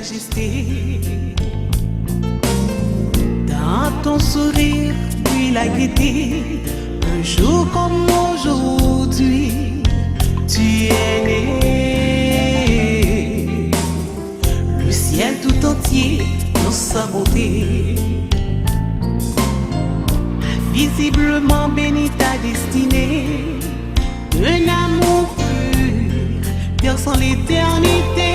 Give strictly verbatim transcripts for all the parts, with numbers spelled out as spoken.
Majesté, dans ton sourire brille la gaieté. Un jour comme aujourd'hui, tu es né. Le ciel tout entier dans sa bonté a visiblement béni ta destinée. Un amour pur, perçant l'éternité.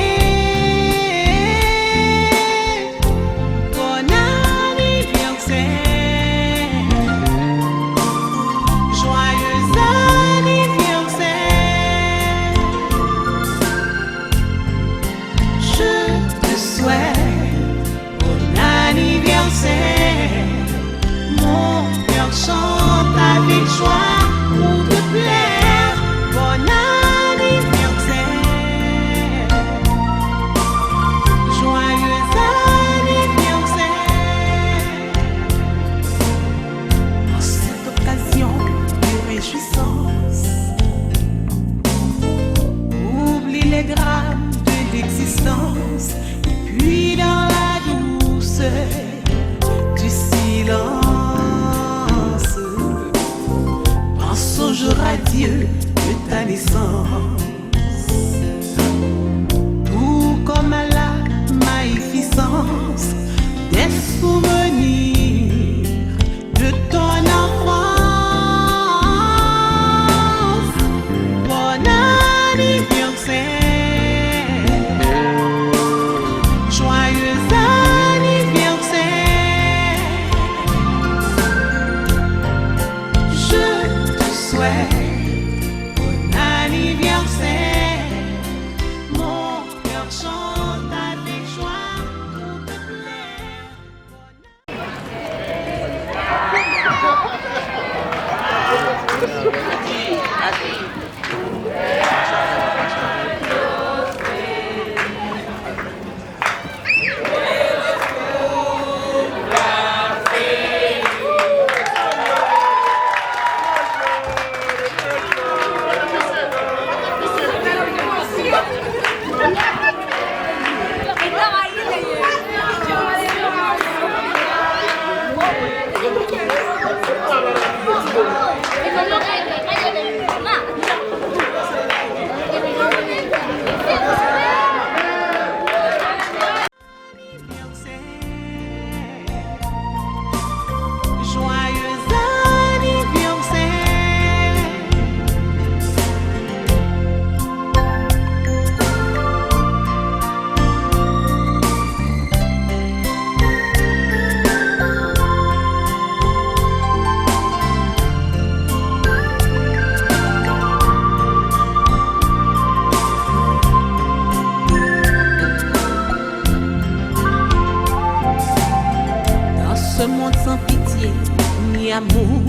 Bon anivèsè, joyeux anniversaire. Je te souhaite bon anniversaire. Mon cœur chante avec joie pour te plaire. Bon anniversaire. Joyeux anniversaire. En cette occasion de réjouissance, oublie les drames de l'existence et puis dans la douceur du silence, pense au jour radieux de ta naissance. Tout comme à la magnificence des souvenirs de ton enfance. Bon anniversaire, joyeux anniversaire. Je te souhaite bon anniversaire. Mon cœur chante avec joie pour te plaire. Joyeux anniversaire. Dans ce monde sans pitié ni amour,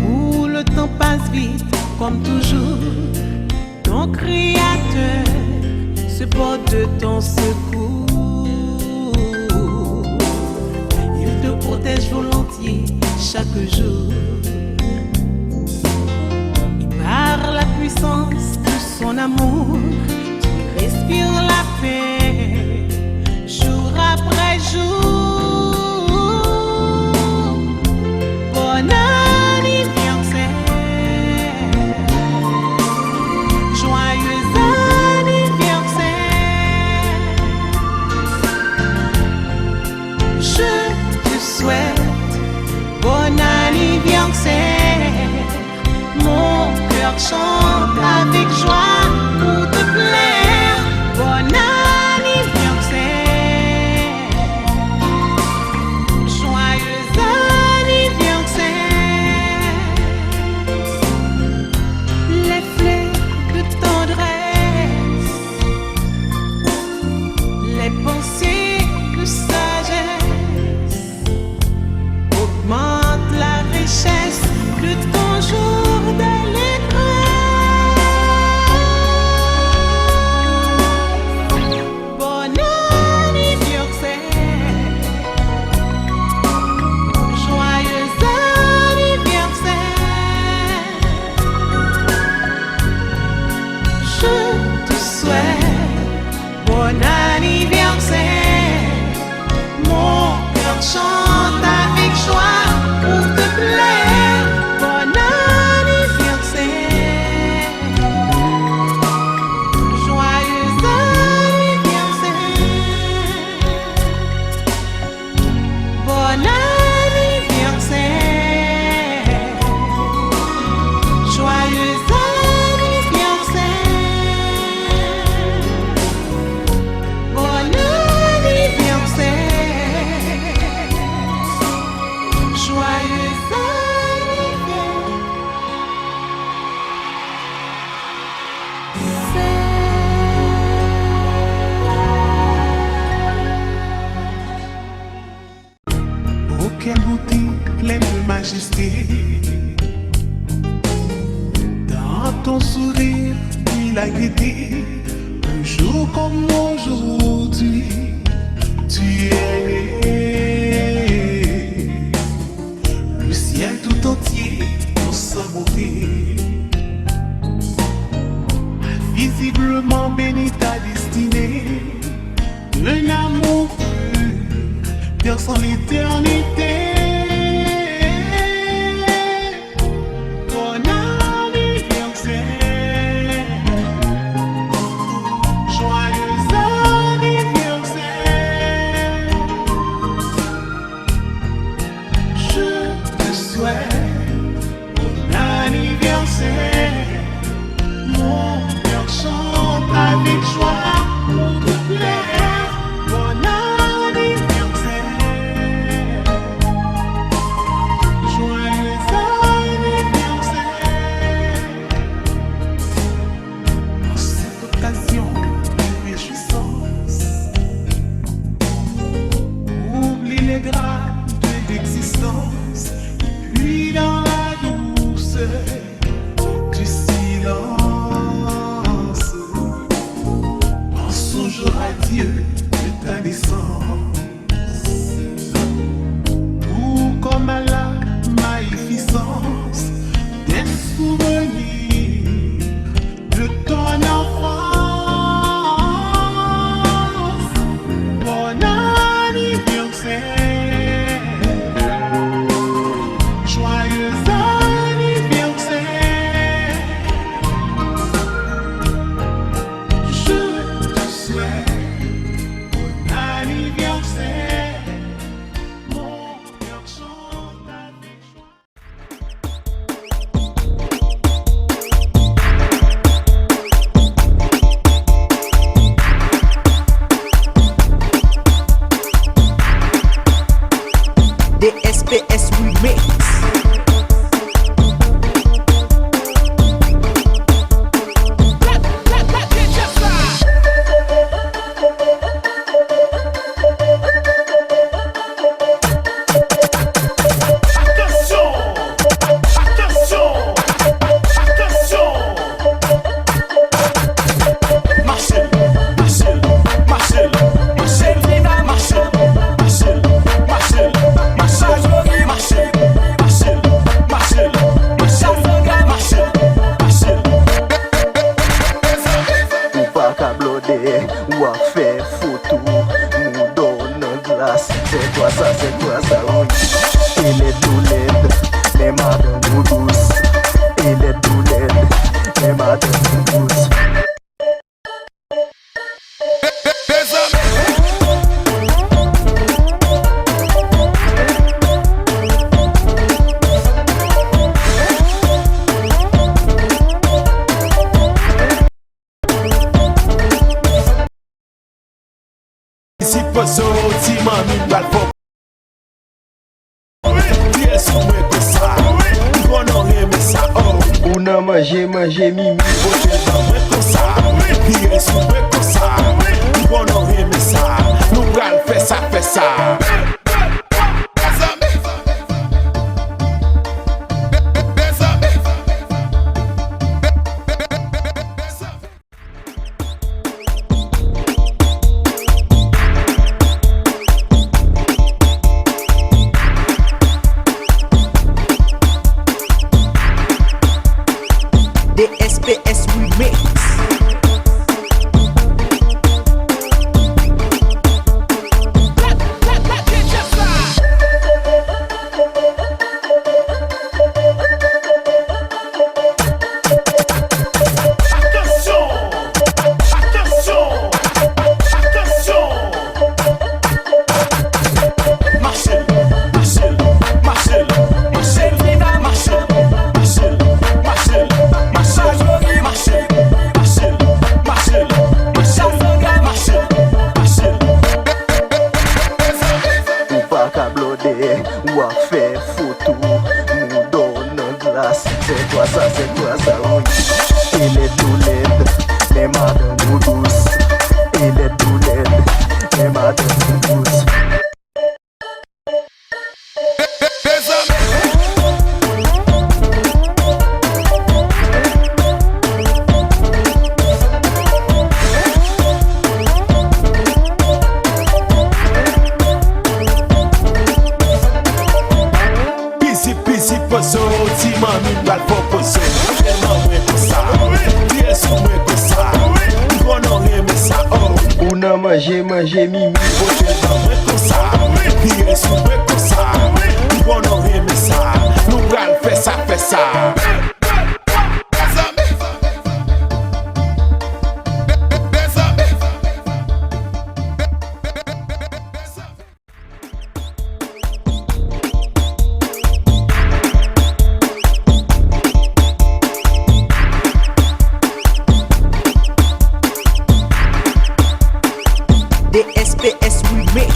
où le temps passe vite comme toujours, ton créateur se porte de ton secours. Il te protège volontiers chaque jour. Et par la puissance de son amour, tu respires la paix jour après jour. Bon anniversaire, joyeux anniversaire. Je te souhaite bon anniversaire. Mon cœur chante avec joie pour te plaire. Bon anniversaire. Joyeux anniversaire. Les fleurs de tendresse, les pensées de sagesse augmente la richesse de ton jour de l'an. Bon anniversaire, joyeux anniversaire. Je Majesté, dans ton sourire, il a guetté un jour comme aujourd'hui, tu es né. Le ciel tout entier dans sa beauté a visiblement béni ta destinée. Un amour pur vers son éternité. Bon anniversaire, joyeux anniversaire. Je te souhaite bon anniversaire. Mon cœur chante avec joie pour toute l'heure. Bon anniversaire. Joyeux anniversaire. En cette occasion de réjouissance, oublie les drames de l'existence, et puis dans la douceur du silence, pense toujours à Dieu de ta naissance, tout comme à la magnificence des souvenirs de ton enfance. Bon anniversaire, joyeux anniversaire. Je te souhaite bon anniversaire. Mon cœur chante avec joie. D S P S Remix. Atansyon! Atansyon! Atansyon! Mache l, mache l, mache l, mache l, mache l, mache l, mache l, mache l, mache l, mache l, mache l, mache l, mache l, mache l. Ou pa ka blòdè, w ap fè foto, mouda w nan glas. C'est quoi ça, c'est quoi ça, oui. E lèd ou lèd, men madanm ou dous. E lèd ou lèd, men madanm ou dous. Isit poze w, ti manmi m pral fè w. Rive sou mwen konsa, m konnen w renmen sa, oh. Ou nan manje, manje mimi, poze l ban mwen konsa. Rive sou mwen konsa, m konnen w renmen sa. Nou pral fè sa, fè sa. D S P S Remix. Manje, manje, mimi, pote l ban mwen konsa. Vire sou mwen konsa. M konnen w renmen sa. Nou pral fè sa, fè sa. D S P S Remix.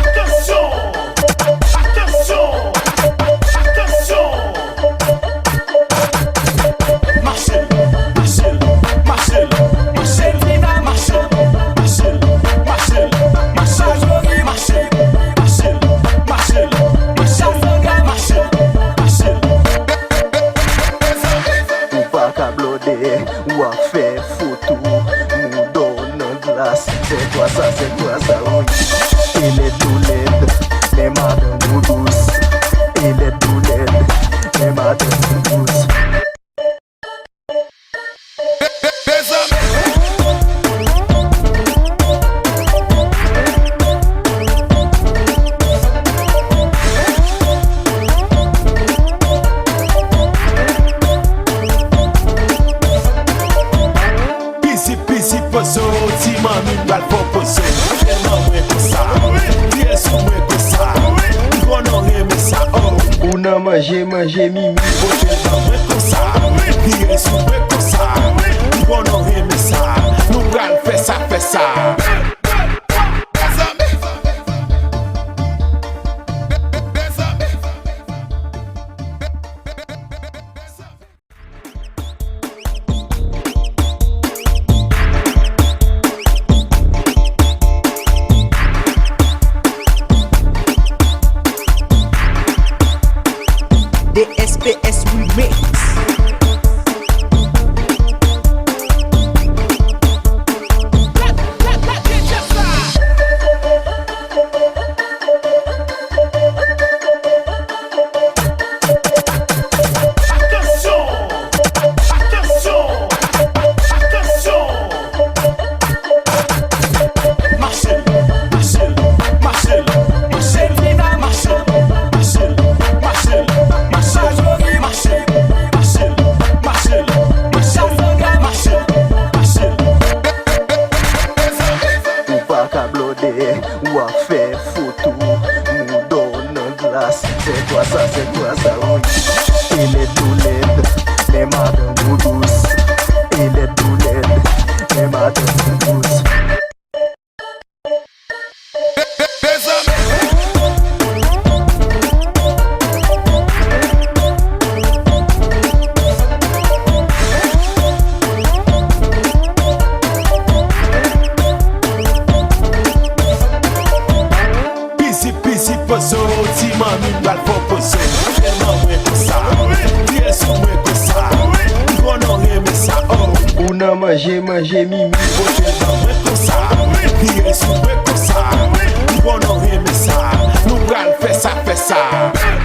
Atansyon! Atansyon! Atansyon! Mache, mache, mache, mache, mache, mache, mache, mache, mache, mache, mache, mache, mache, mache. Ou pa ka blòde, w ap fè foto, mouda w nan glas. Sèk pwa sa, sèk pwa sa, wi. E lèd ou lèd, men madanm ou dous. E lèd ou lèd, men madanm ou dous. Pisi, pisi, pozo, ti manmi, m pral fè w pozo. Tèlman mwen konsa, vire sou mwen konsa. M konnen w renmen sa, oh. Ou nan manje, manje, mimi, pote l ban mwen konsa. Vire sou mwen konsa. M konnen w renmen sa. Nou pral fè sa, fè sa. D S P S Remix. Atansyon! Atansyon! Atansyon! Mache, mache, mache, mache, mache, mache, mache, mache. Ou pa ka blòde, w ap fè foto, mouda w nan glas. Sèk pwa sa, sèk pwa sa, wi. E lèd ou lèd, men madanm ou dous. E lèd ou lèd, men madanm ou dous. Pisi, pisi, pozo, ti manmi, m pral fè w pozo. Tèlman mwen konsa, vire sou mwen konsa. M konnen w renmen sa, oh. Ou nan manje, manje, mimi, pote l ban mwen konsa. Vire sou mwen konsa. M konnen w renmen sa. Nou pral fè sa, fè sa.